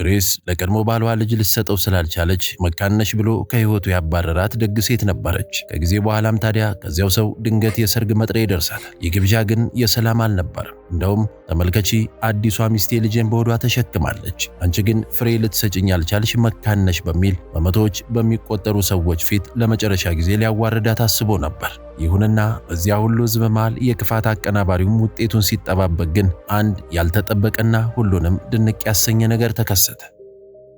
ግሬስ ለቀድሞ ባሏ ልጅ ልትሰጠው ስላልቻለች መካን ነሽ ብሎ ከሕይወቱ ያባረራት ደግ ሴት ነበረች። ከጊዜ በኋላም ታዲያ ከዚያው ሰው ድንገት የሰርግ መጥሪያ ይደርሳታል። ይህ ግብዣ ግን የሰላም አልነበረም። እንደውም ተመልከቺ፣ አዲሷ ሚስቴ ልጄን በሆዷ ተሸክማለች፣ አንቺ ግን ፍሬ ልትሰጭኝ ያልቻልሽ መካን ነሽ በሚል በመቶዎች በሚቆጠሩ ሰዎች ፊት ለመጨረሻ ጊዜ ሊያዋርዳት አስቦ ነበር። ይሁንና በዚያ ሁሉ ሕዝብ መሃል የክፋት አቀናባሪውም ውጤቱን ሲጠባበቅ ግን አንድ ያልተጠበቀና ሁሉንም ድንቅ ያሰኘ ነገር ተከሰተ።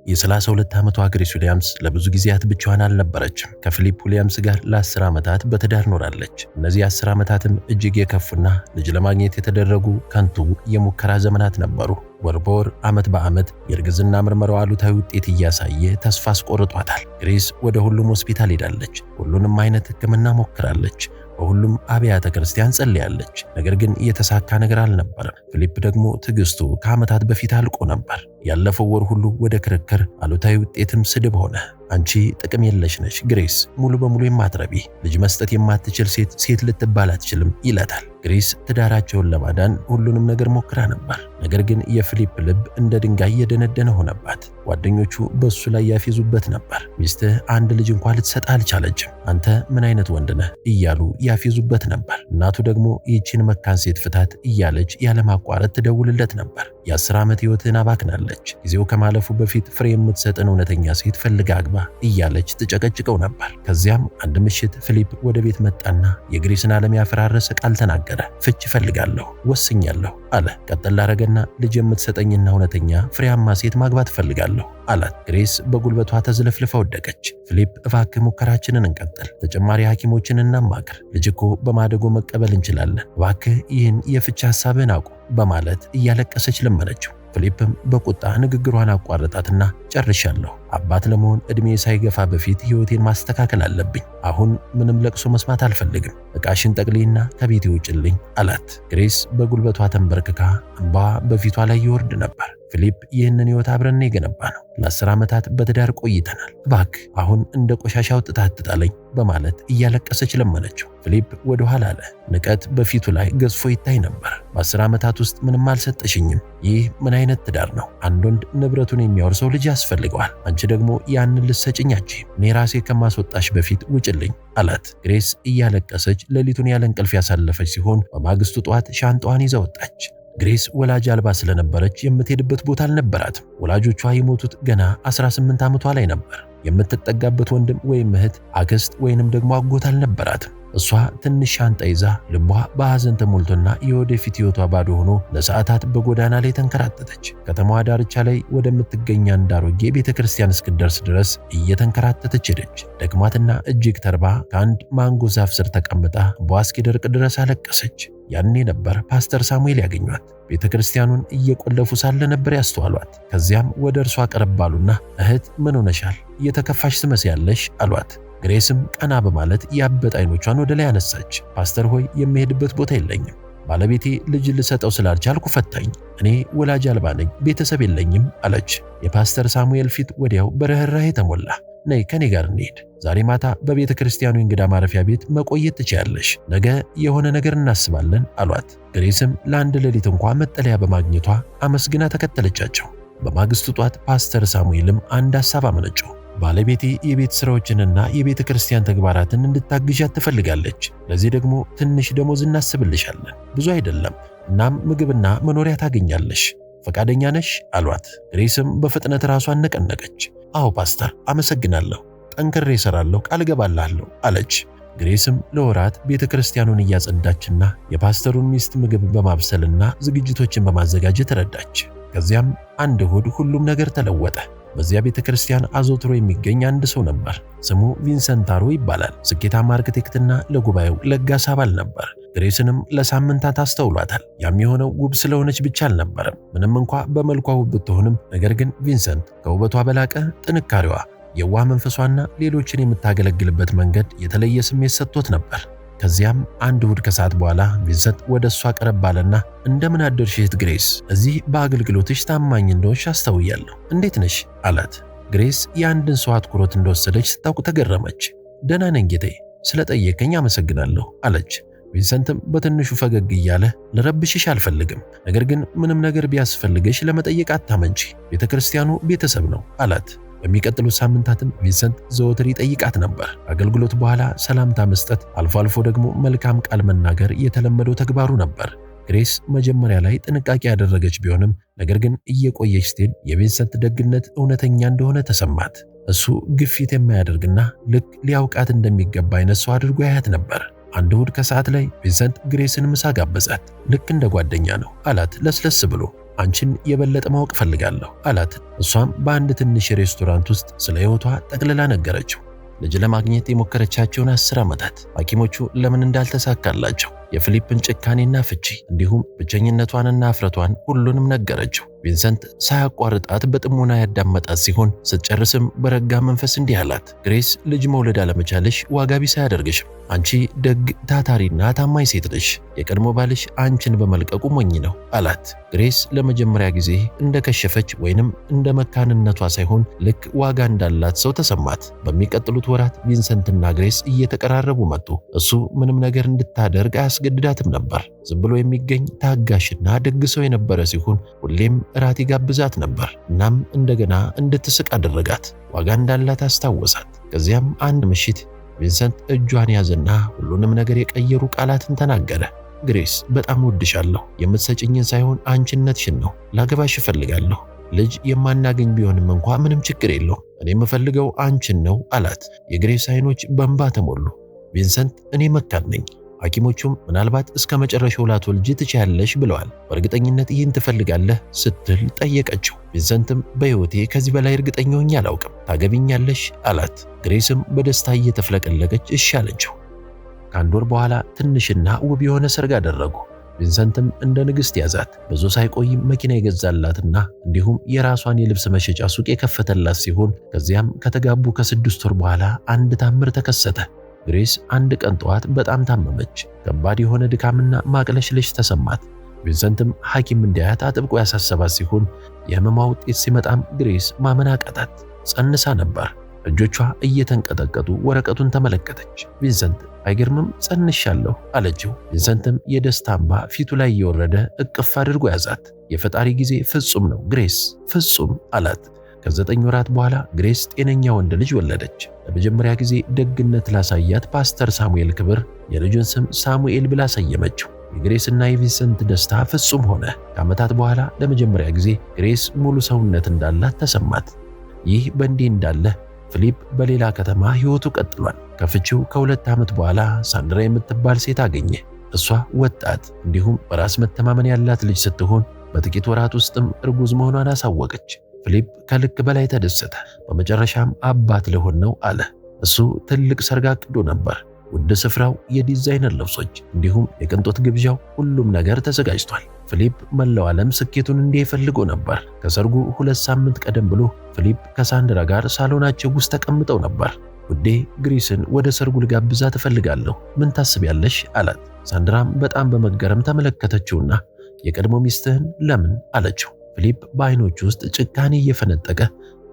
የ32 ዓመቷ ግሬስ ዊሊያምስ ለብዙ ጊዜያት ብቻዋን አልነበረችም። ከፊሊፕ ዊሊያምስ ጋር ለ10 ዓመታት በትዳር ኖራለች። እነዚህ 10 ዓመታትም እጅግ የከፉና ልጅ ለማግኘት የተደረጉ ከንቱ የሙከራ ዘመናት ነበሩ። ወር በወር፣ ዓመት በዓመት የእርግዝና ምርመራው አሉታዊ ውጤት እያሳየ ተስፋ አስቆርጧታል። ግሬስ ወደ ሁሉም ሆስፒታል ሄዳለች። ሁሉንም አይነት ሕክምና ሞክራለች። በሁሉም አብያተ ክርስቲያን ጸልያለች። ነገር ግን የተሳካ ነገር አልነበረም። ፊሊፕ ደግሞ ትዕግስቱ ከዓመታት በፊት አልቆ ነበር። ያለፈው ወር ሁሉ ወደ ክርክር፣ አሉታዊ ውጤትም ስድብ ሆነ። አንቺ ጥቅም የለሽ ነሽ ግሬስ፣ ሙሉ በሙሉ የማትረቢ፣ ልጅ መስጠት የማትችል ሴት ሴት ልትባል አትችልም ይላታል። ግሬስ ትዳራቸውን ለማዳን ሁሉንም ነገር ሞክራ ነበር። ነገር ግን የፊሊፕ ልብ እንደ ድንጋይ የደነደነ ሆነባት። ጓደኞቹ በሱ ላይ ያፌዙበት ነበር። ሚስትህ አንድ ልጅ እንኳን ልትሰጥ አልቻለችም፣ አንተ ምን አይነት ወንድ ነህ እያሉ ያፌዙበት ነበር። እናቱ ደግሞ ይህችን መካን ሴት ፍታት እያለች ያለማቋረጥ ትደውልለት ነበር። የ10 ዓመት ሕይወትህን አባክናለች። ጊዜው ከማለፉ በፊት ፍሬ የምትሰጥን እውነተኛ ሴት ፈልጋ አግባ እያለች ትጨቀጭቀው ነበር። ከዚያም አንድ ምሽት ፊሊፕ ወደ ቤት መጣና የግሬስን ዓለም ያፈራረሰ ቃል ተናገረ። ፍች እፈልጋለሁ፣ ወስኛለሁ አለ። ቀጠል አረገና ልጅ የምትሰጠኝና እውነተኛ ፍሬያማ ሴት ማግባት እፈልጋለሁ አላት። ግሬስ በጉልበቷ ተዝለፍልፋ ወደቀች። ፊሊፕ እባክህ ሙከራችንን እንቀጥል፣ ተጨማሪ ሐኪሞችን እናማክር፣ ልጅ እኮ በማደጎ መቀበል እንችላለን፣ እባክህ ይህን የፍች ሐሳብህን አቁም በማለት እያለቀሰች ለመነችው። ፊሊፕም በቁጣ ንግግሯን አቋረጣትና ጨርሻለሁ፣ አባት ለመሆን እድሜ ሳይገፋ በፊት ሕይወቴን ማስተካከል አለብኝ። አሁን ምንም ለቅሶ መስማት አልፈልግም። ዕቃሽን ጠቅልይና ከቤቴ ውጭልኝ አላት። ግሬስ በጉልበቷ ተንበርክካ እንባዋ በፊቷ ላይ ይወርድ ነበር። ፊሊፕ ይህንን ሕይወት አብረን የገነባነው። ለ10 ዓመታት በትዳር ቆይተናል። እባክህ አሁን እንደ ቆሻሻ አውጥተህ አትጣለኝ በማለት እያለቀሰች ለመነችው። ፊሊፕ ወደ ኋላ አለ። ንቀት በፊቱ ላይ ገዝፎ ይታይ ነበር። በ10 ዓመታት ውስጥ ምንም አልሰጠሽኝም። ይህ ምን አይነት ትዳር ነው? አንድ ወንድ ንብረቱን የሚያወርሰው ልጅ ያስፈልገዋል። አንቺ ደግሞ ያንን ልትሰጭኝ አትችይም። እኔ ራሴ ከማስወጣሽ በፊት ውጭልኝ አላት። ግሬስ እያለቀሰች ሌሊቱን ያለ እንቅልፍ ያሳለፈች ሲሆን በማግስቱ ጠዋት ሻንጣዋን ይዛ ወጣች። ግሬስ ወላጅ አልባ ስለነበረች የምትሄድበት ቦታ አልነበራትም። ወላጆቿ የሞቱት ገና 18 ዓመቷ ላይ ነበር። የምትጠጋበት ወንድም ወይም እህት፣ አክስት ወይንም ደግሞ አጎት አልነበራትም። እሷ ትንሽ ሻንጣ ይዛ ልቧ በሐዘን ተሞልቶና የወደፊት ሕይወቷ ባዶ ሆኖ ለሰዓታት በጎዳና ላይ ተንከራተተች። ከተማዋ ዳርቻ ላይ ወደምትገኝ አንድ አሮጌ ቤተክርስቲያን እስክትደርስ ድረስ እየተንከራተተች ሄደች። ደክሟትና እጅግ ተርባ ከአንድ ማንጎ ዛፍ ስር ተቀምጣ እንባዋ እስኪደርቅ ድረስ አለቀሰች። ያኔ ነበር ፓስተር ሳሙኤል ያገኟት። ቤተክርስቲያኑን እየቆለፉ ሳለ ነበር ያስተዋሏት። ከዚያም ወደ እርሷ ቀረብ አሉና እህት ምን ሆነሻል? እየተከፋሽ ትመስያለሽ አሏት። ግሬስም ቀና በማለት ያበጠ አይኖቿን ወደ ላይ አነሳች። ፓስተር ሆይ የምሄድበት ቦታ የለኝም። ባለቤቴ ልጅ ልሰጠው ስላልቻልኩ ፈታኝ። እኔ ወላጅ አልባ ነኝ፣ ቤተሰብ የለኝም አለች። የፓስተር ሳሙኤል ፊት ወዲያው በርህራሄ ተሞላ። ነይ ከኔ ጋር እንሂድ። ዛሬ ማታ በቤተ ክርስቲያኑ እንግዳ ማረፊያ ቤት መቆየት ትችያለሽ። ነገ የሆነ ነገር እናስባለን አሏት። ግሬስም ለአንድ ሌሊት እንኳ መጠለያ በማግኘቷ አመስግና ተከተለቻቸው። በማግስቱ ጧት ፓስተር ሳሙኤልም አንድ ሐሳብ አመነጩ። ባለቤቴ የቤት ስራዎችንና የቤተ ክርስቲያን ተግባራትን እንድታግዣት ትፈልጋለች። ለዚህ ደግሞ ትንሽ ደሞዝ እናስብልሻለን፣ ብዙ አይደለም። እናም ምግብና መኖሪያ ታገኛለሽ። ፈቃደኛ ነሽ አሏት። ግሬስም በፍጥነት ራሷን ነቀነቀች። አዎ ፓስተር፣ አመሰግናለሁ። ጠንክሬ እሰራለሁ፣ ቃል እገባልሃለሁ አለች። ግሬስም ለወራት ቤተ ክርስቲያኑን እያጸዳችና የፓስተሩን ሚስት ምግብ በማብሰልና ዝግጅቶችን በማዘጋጀት ረዳች። ከዚያም አንድ እሁድ ሁሉም ነገር ተለወጠ። በዚያ ቤተ ክርስቲያን አዘውትሮ የሚገኝ አንድ ሰው ነበር። ስሙ ቪንሰንት ታሮ ይባላል። ስኬታማ አርክቴክትና ለጉባኤው ለጋስ አባል ነበር። ግሬስንም ለሳምንታት አስተውሏታል። ያም የሆነው ውብ ስለሆነች ብቻ አልነበረም። ምንም እንኳ በመልኳ ውብ ብትሆንም፣ ነገር ግን ቪንሰንት ከውበቷ በላቀ ጥንካሬዋ፣ የዋህ መንፈሷና ሌሎችን የምታገለግልበት መንገድ የተለየ ስሜት ሰጥቶት ነበር። ከዚያም አንድ እሁድ ከሰዓት በኋላ ቪንሰንት ወደ እሷ ቀረብ አለና እንደምን አደርሽ እህት ግሬስ፣ እዚህ በአገልግሎትሽ ታማኝ እንደሆንሽ አስተውያለሁ። እንዴት ነሽ አላት። ግሬስ የአንድን ሰው አትኩሮት እንደወሰደች ስታውቅ ተገረመች። ደህና ነኝ ጌታዬ፣ ስለጠየቀኝ አመሰግናለሁ አለች። ቪንሰንትም በትንሹ ፈገግ እያለ ልረብሽሽ አልፈልግም፣ ነገር ግን ምንም ነገር ቢያስፈልግሽ ለመጠየቅ አታመንቺ፣ ቤተ ክርስቲያኑ ቤተሰብ ነው አላት። በሚቀጥሉት ሳምንታትም ቪንሰንት ዘወትር ይጠይቃት ነበር። አገልግሎት በኋላ ሰላምታ መስጠት፣ አልፎ አልፎ ደግሞ መልካም ቃል መናገር የተለመደው ተግባሩ ነበር። ግሬስ መጀመሪያ ላይ ጥንቃቄ ያደረገች ቢሆንም ነገር ግን እየቆየች ስትሄድ የቪንሰንት ደግነት እውነተኛ እንደሆነ ተሰማት። እሱ ግፊት የማያደርግና ልክ ሊያውቃት እንደሚገባ አይነት ሰው አድርጎ ያያት ነበር። አንድ እሁድ ከሰዓት ላይ ቪንሰንት ግሬስን ምሳ ጋበዛት። ልክ እንደ ጓደኛ ነው አላት ለስለስ ብሎ። አንቺን የበለጠ ማወቅ እፈልጋለሁ አላት። እሷም በአንድ ትንሽ ሬስቶራንት ውስጥ ስለ ሕይወቷ ጠቅልላ ነገረችው። ልጅ ለማግኘት የሞከረቻቸውን 10 ዓመታት፣ ሐኪሞቹ ለምን እንዳልተሳካላቸው፣ የፊሊፕን ጭካኔና ፍቺ፣ እንዲሁም ብቸኝነቷንና አፍረቷን ሁሉንም ነገረችው። ቪንሰንት ሳያቋርጣት በጥሞና ያዳመጣት ሲሆን ስትጨርስም በረጋ መንፈስ እንዲህ አላት። ግሬስ፣ ልጅ መውለድ አለመቻልሽ ዋጋ ቢስ አያደርግሽም። አንቺ ደግ፣ ታታሪና ታማኝ ሴት ነሽ። የቀድሞ ባልሽ አንቺን በመልቀቁ ሞኝ ነው አላት። ግሬስ ለመጀመሪያ ጊዜ እንደከሸፈች ወይንም እንደ መካንነቷ ሳይሆን ልክ ዋጋ እንዳላት ሰው ተሰማት። በሚቀጥሉት ወራት ቪንሰንትና ግሬስ እየተቀራረቡ መጡ። እሱ ምንም ነገር እንድታደርግ አያስገድዳትም ነበር። ዝም ብሎ የሚገኝ ታጋሽና ደግ ሰው የነበረ ሲሆን ሁሌም እራት ይጋብዛት ነበር። እናም እንደገና እንድትስቅ አደረጋት። ዋጋ እንዳላት አስታወሳት። ከዚያም አንድ ምሽት ቪንሰንት እጇን ያዘና ሁሉንም ነገር የቀየሩ ቃላትን ተናገረ። ግሬስ፣ በጣም እወድሻለሁ። የምትሰጭኝን ሳይሆን አንቺነትሽን ነው። ላገባሽ እፈልጋለሁ። ልጅ የማናገኝ ቢሆንም እንኳ ምንም ችግር የለውም። እኔ የምፈልገው አንቺን ነው አላት። የግሬስ አይኖች በእንባ ተሞሉ። ቪንሰንት፣ እኔ መካን ነኝ። ሐኪሞቹም ምናልባት እስከ መጨረሻው ላትወልጂ ትችያለሽ ብለዋል። በእርግጠኝነት ይህን ትፈልጋለህ ስትል ጠየቀችው። ቪንሰንትም በሕይወቴ ከዚህ በላይ እርግጠኛ ሆኜ አላውቅም፣ ታገቢኛለሽ አላት። ግሬስም በደስታ እየተፍለቀለቀች እሺ አለችው። ከአንድ ወር በኋላ ትንሽና ውብ የሆነ ሰርግ አደረጉ። ቪንሰንትም እንደ ንግሥት ያዛት። ብዙ ሳይቆይም መኪና የገዛላትና እንዲሁም የራሷን የልብስ መሸጫ ሱቅ የከፈተላት ሲሆን ከዚያም ከተጋቡ ከ6 ወር በኋላ አንድ ታምር ተከሰተ። ግሬስ አንድ ቀን ጠዋት በጣም ታመመች። ከባድ የሆነ ድካምና ማቅለሽለሽ ተሰማት። ቪንሰንትም ሐኪም እንዲያያት አጥብቆ ያሳሰባት ሲሆን የህመሟ ውጤት ሲመጣም ግሬስ ማመን አቃታት። ጸንሳ ነበር። እጆቿ እየተንቀጠቀጡ ወረቀቱን ተመለከተች። ቪንሰንት፣ አይገርምም ጸንሻለሁ አለችው። ቪንሰንትም የደስታ እንባ ፊቱ ላይ እየወረደ እቅፍ አድርጎ ያዛት። የፈጣሪ ጊዜ ፍጹም ነው ግሬስ፣ ፍጹም አላት። ከ9 ወራት በኋላ ግሬስ ጤነኛ ወንድ ልጅ ወለደች። ለመጀመሪያ ጊዜ ደግነት ላሳያት ፓስተር ሳሙኤል ክብር የልጁን ስም ሳሙኤል ብላ ሰየመችው። የግሬስና የቪንሰንት ደስታ ፍጹም ሆነ። ከዓመታት በኋላ ለመጀመሪያ ጊዜ ግሬስ ሙሉ ሰውነት እንዳላት ተሰማት። ይህ በእንዲህ እንዳለ ፊሊፕ በሌላ ከተማ ሕይወቱ ቀጥሏል። ከፍቺው ከ2 ዓመት በኋላ ሳንድራ የምትባል ሴት አገኘ። እሷ ወጣት እንዲሁም በራስ መተማመን ያላት ልጅ ስትሆን በጥቂት ወራት ውስጥም እርጉዝ መሆኗን አሳወቀች። ፊሊፕ ከልክ በላይ ተደሰተ። በመጨረሻም አባት ልሆን ነው አለ። እሱ ትልቅ ሰርግ አቅዶ ነበር። ውድ ስፍራው፣ የዲዛይነር ልብሶች እንዲሁም የቅንጦት ግብዣው፣ ሁሉም ነገር ተዘጋጅቷል። ፊሊፕ መላው ዓለም ስኬቱን እንዲያይ ፈልጎ ነበር። ከሰርጉ 2 ሳምንት ቀደም ብሎ ፊሊፕ ከሳንድራ ጋር ሳሎናቸው ውስጥ ተቀምጠው ነበር። ውዴ፣ ግሬስን ወደ ሰርጉ ልጋብዛት እፈልጋለሁ፣ ምን ታስቢያለሽ አላት። ሳንድራም በጣም በመገረም ተመለከተችውና የቀድሞ ሚስትህን ለምን አለችው። ፊሊፕ በአይኖቹ ውስጥ ጭካኔ እየፈነጠቀ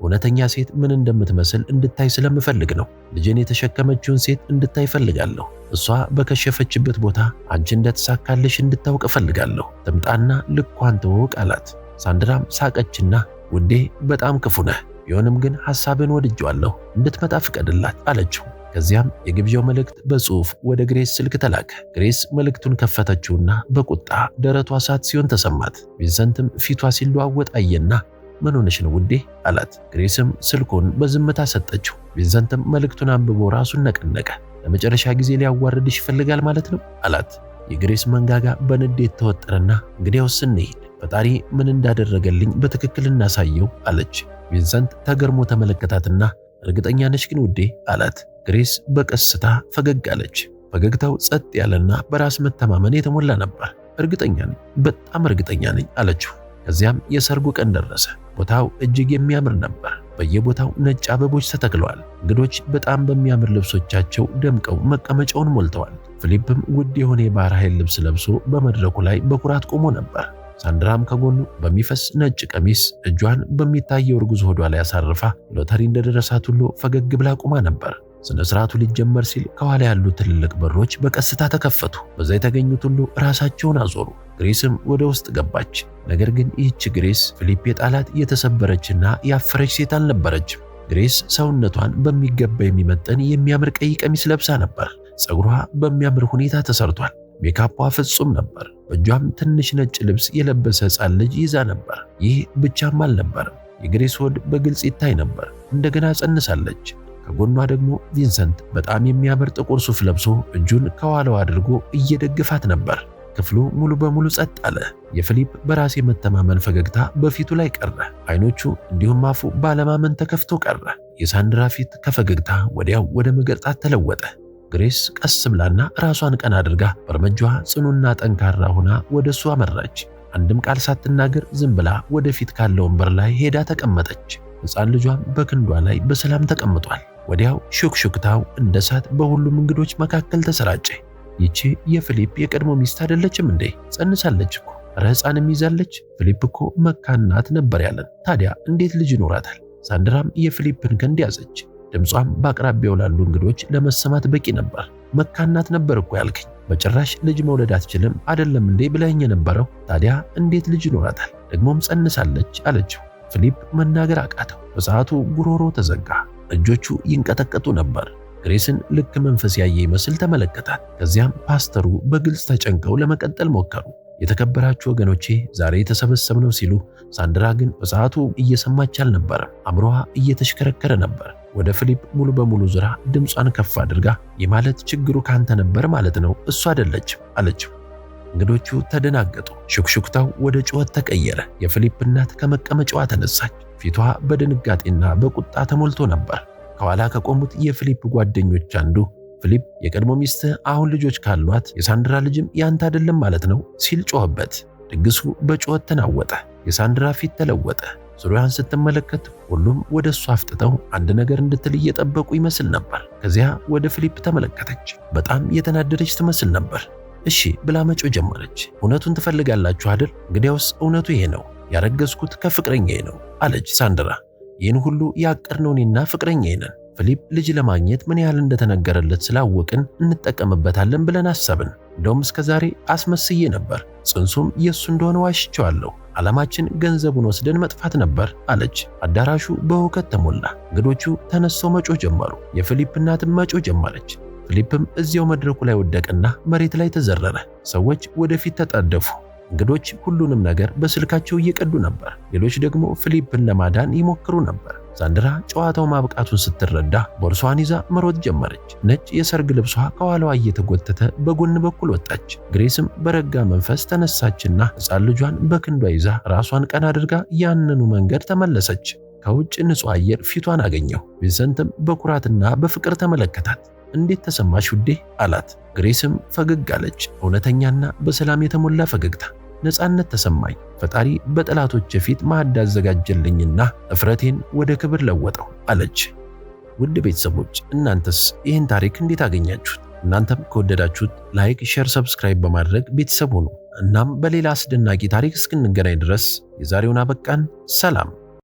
እውነተኛ ሴት ምን እንደምትመስል እንድታይ ስለምፈልግ ነው። ልጄን የተሸከመችውን ሴት እንድታይ እፈልጋለሁ። እሷ በከሸፈችበት ቦታ አንቺ እንደተሳካልሽ እንድታውቅ እፈልጋለሁ። ትምጣና ልኳን ትወቅ አላት። ሳንድራም ሳቀችና ውዴ በጣም ክፉ ነህ፣ ቢሆንም ግን ሐሳብን ወድጄዋለሁ፣ እንድትመጣ ፍቀድላት አለችው። ከዚያም የግብዣው መልእክት በጽሁፍ ወደ ግሬስ ስልክ ተላከ። ግሬስ መልእክቱን ከፈተችውና በቁጣ ደረቷ እሳት ሲሆን ተሰማት። ቪንሰንትም ፊቷ ሲለዋወጥ አየና ምን ሆነሽ ነው ውዴ አላት። ግሬስም ስልኩን በዝምታ ሰጠችው። ቪንሰንትም መልእክቱን አንብቦ ራሱን ነቀነቀ። ለመጨረሻ ጊዜ ሊያዋርድሽ ይፈልጋል ማለት ነው አላት። የግሬስ መንጋጋ በንዴት ተወጠረና እንግዲያውስ እንሂድ፣ ፈጣሪ ምን እንዳደረገልኝ በትክክል እናሳየው አለች። ቪንሰንት ተገርሞ ተመለከታትና እርግጠኛ ነሽ ግን ውዴ አላት። ግሬስ በቀስታ ፈገግ አለች። ፈገግታው ጸጥ ያለና በራስ መተማመን የተሞላ ነበር። እርግጠኛ ነኝ፣ በጣም እርግጠኛ ነኝ አለችው። ከዚያም የሰርጉ ቀን ደረሰ። ቦታው እጅግ የሚያምር ነበር። በየቦታው ነጭ አበቦች ተተክለዋል። እንግዶች በጣም በሚያምር ልብሶቻቸው ደምቀው መቀመጫውን ሞልተዋል። ፊሊፕም ውድ የሆነ የባህር ኃይል ልብስ ለብሶ በመድረኩ ላይ በኩራት ቆሞ ነበር። ሳንድራም ከጎኑ በሚፈስ ነጭ ቀሚስ እጇን በሚታየው እርጉዝ ሆዷ ላይ አሳርፋ ሎተሪ እንደደረሳት ሁሉ ፈገግ ብላ ቆማ ነበር። ስነ ስርዓቱ ሊጀመር ሲል ከኋላ ያሉት ትልልቅ በሮች በቀስታ ተከፈቱ። በዛ የተገኙት ሁሉ ራሳቸውን አዞሩ። ግሬስም ወደ ውስጥ ገባች። ነገር ግን ይህች ግሬስ ፊሊፕ የጣላት የተሰበረችና ያፈረች ሴት አልነበረችም። ግሬስ ሰውነቷን በሚገባ የሚመጥን የሚያምር ቀይ ቀሚስ ለብሳ ነበር። ፀጉሯ በሚያምር ሁኔታ ተሰርቷል። ሜካፏ ፍጹም ነበር። በእጇም ትንሽ ነጭ ልብስ የለበሰ ሕፃን ልጅ ይዛ ነበር። ይህ ብቻም አልነበረም። የግሬስ ሆድ በግልጽ ይታይ ነበር። እንደገና ጸንሳለች። ከጎኗ ደግሞ ቪንሰንት በጣም የሚያምር ጥቁር ሱፍ ለብሶ እጁን ከኋላው አድርጎ እየደገፋት ነበር። ክፍሉ ሙሉ በሙሉ ጸጥ አለ። የፊሊፕ በራስ የመተማመን ፈገግታ በፊቱ ላይ ቀረ። አይኖቹ እንዲሁም አፉ ባለማመን ተከፍቶ ቀረ። የሳንድራ ፊት ከፈገግታ ወዲያው ወደ መገርጣት ተለወጠ። ግሬስ ቀስ ብላና ራሷን ቀና አድርጋ በእርምጃዋ ጽኑና ጠንካራ ሆና ወደ እሱ አመራች። አንድም ቃል ሳትናገር ዝም ብላ ወደፊት ካለው ወንበር ላይ ሄዳ ተቀመጠች። ሕፃን ልጇም በክንዷ ላይ በሰላም ተቀምጧል። ወዲያው ሹክሹክታው እንደ እሳት በሁሉም እንግዶች መካከል ተሰራጨ። ይቺ የፊሊፕ የቀድሞ ሚስት አይደለችም እንዴ? ጸንሳለች እኮ፣ ኧረ ሕፃንም ይዛለች። ፊሊፕ እኮ መካን ናት ነበር ያለን። ታዲያ እንዴት ልጅ ይኖራታል? ሳንድራም የፊሊፕን ክንድ ያዘች። ድምጿም በአቅራቢያው ላሉ እንግዶች ለመሰማት በቂ ነበር። መካን ናት ነበር እኮ ያልከኝ፣ በጭራሽ ልጅ መውለድ አትችልም አይደለም እንዴ ብለኸኝ የነበረው? ታዲያ እንዴት ልጅ ይኖራታል? ደግሞም ጸንሳለች አለችው። ፊሊፕ መናገር አቃተው። በሰዓቱ ጉሮሮ ተዘጋ። እጆቹ ይንቀጠቀጡ ነበር። ግሬስን ልክ መንፈስ ያየ ይመስል ተመለከታት። ከዚያም ፓስተሩ በግልጽ ተጨንቀው ለመቀጠል ሞከሩ። የተከበራችሁ ወገኖቼ ዛሬ የተሰበሰብነው ሲሉ፣ ሳንድራ ግን በሰዓቱ እየሰማች አልነበረም። አእምሮዋ እየተሽከረከረ ነበር። ወደ ፊሊፕ ሙሉ በሙሉ ዙራ ድምጿን ከፍ አድርጋ የማለት ችግሩ ካንተ ነበር ማለት ነው፣ እሱ አይደለችም አለችው። እንግዶቹ ተደናገጡ። ሹክሹክታው ወደ ጩኸት ተቀየረ። የፊሊፕ እናት ከመቀመጫዋ ተነሳች። ፊቷ በድንጋጤና በቁጣ ተሞልቶ ነበር። ከኋላ ከቆሙት የፊሊፕ ጓደኞች አንዱ ፊሊፕ የቀድሞ ሚስትህ አሁን ልጆች ካሏት የሳንድራ ልጅም ያንተ አይደለም ማለት ነው ሲል ጮኸበት። ድግሱ በጩኸት ተናወጠ። የሳንድራ ፊት ተለወጠ። ዙሪያዋን ስትመለከት ሁሉም ወደ እሷ አፍጥጠው አንድ ነገር እንድትል እየጠበቁ ይመስል ነበር። ከዚያ ወደ ፊሊፕ ተመለከተች። በጣም የተናደደች ትመስል ነበር። እሺ ብላ መጮህ ጀመረች። እውነቱን ትፈልጋላችሁ አይደል? እንግዲያውስ እውነቱ ይሄ ነው፣ ያረገዝኩት ከፍቅረኛዬ ነው አለች ሳንድራ። ይህን ሁሉ ያቀድነው እኔና ፍቅረኛዬ ነን። ፊሊፕ ልጅ ለማግኘት ምን ያህል እንደተነገረለት ስላወቅን እንጠቀምበታለን ብለን አሰብን። እንደውም እስከ ዛሬ አስመስዬ ነበር። ጽንሱም የእሱ እንደሆነ ዋሽቼዋለሁ። ዓላማችን ገንዘቡን ወስደን መጥፋት ነበር አለች። አዳራሹ በሁከት ተሞላ። እንግዶቹ ተነስተው መጮህ ጀመሩ። የፊሊፕ እናትም መጮህ ጀመረች። ፊሊፕም እዚያው መድረኩ ላይ ወደቀና መሬት ላይ ተዘረረ። ሰዎች ወደፊት ተጣደፉ። እንግዶች ሁሉንም ነገር በስልካቸው እየቀዱ ነበር። ሌሎች ደግሞ ፊሊፕን ለማዳን ይሞክሩ ነበር። ሳንድራ ጨዋታው ማብቃቱን ስትረዳ ቦርሷን ይዛ መሮጥ ጀመረች። ነጭ የሰርግ ልብሷ ከኋላዋ እየተጎተተ በጎን በኩል ወጣች። ግሬስም በረጋ መንፈስ ተነሳችና ሕፃን ልጇን በክንዷ ይዛ ራሷን ቀና አድርጋ ያንኑ መንገድ ተመለሰች። ከውጭ ንጹሕ አየር ፊቷን አገኘው። ቪንሰንትም በኩራትና በፍቅር ተመለከታት። እንዴት ተሰማሽ ውዴ አላት። ግሬስም ፈገግ አለች። እውነተኛና በሰላም የተሞላ ፈገግታ። ነፃነት ተሰማኝ። ፈጣሪ በጠላቶች ፊት ማዕድ አዘጋጀልኝና እፍረቴን ወደ ክብር ለወጠው አለች። ውድ ቤተሰቦች እናንተስ ይህን ታሪክ እንዴት አገኛችሁት? እናንተም ከወደዳችሁት like፣ share፣ subscribe በማድረግ ቤተሰብ ሁኑ። እናም በሌላ አስደናቂ ታሪክ እስክንገናኝ ድረስ የዛሬውን አበቃን። ሰላም።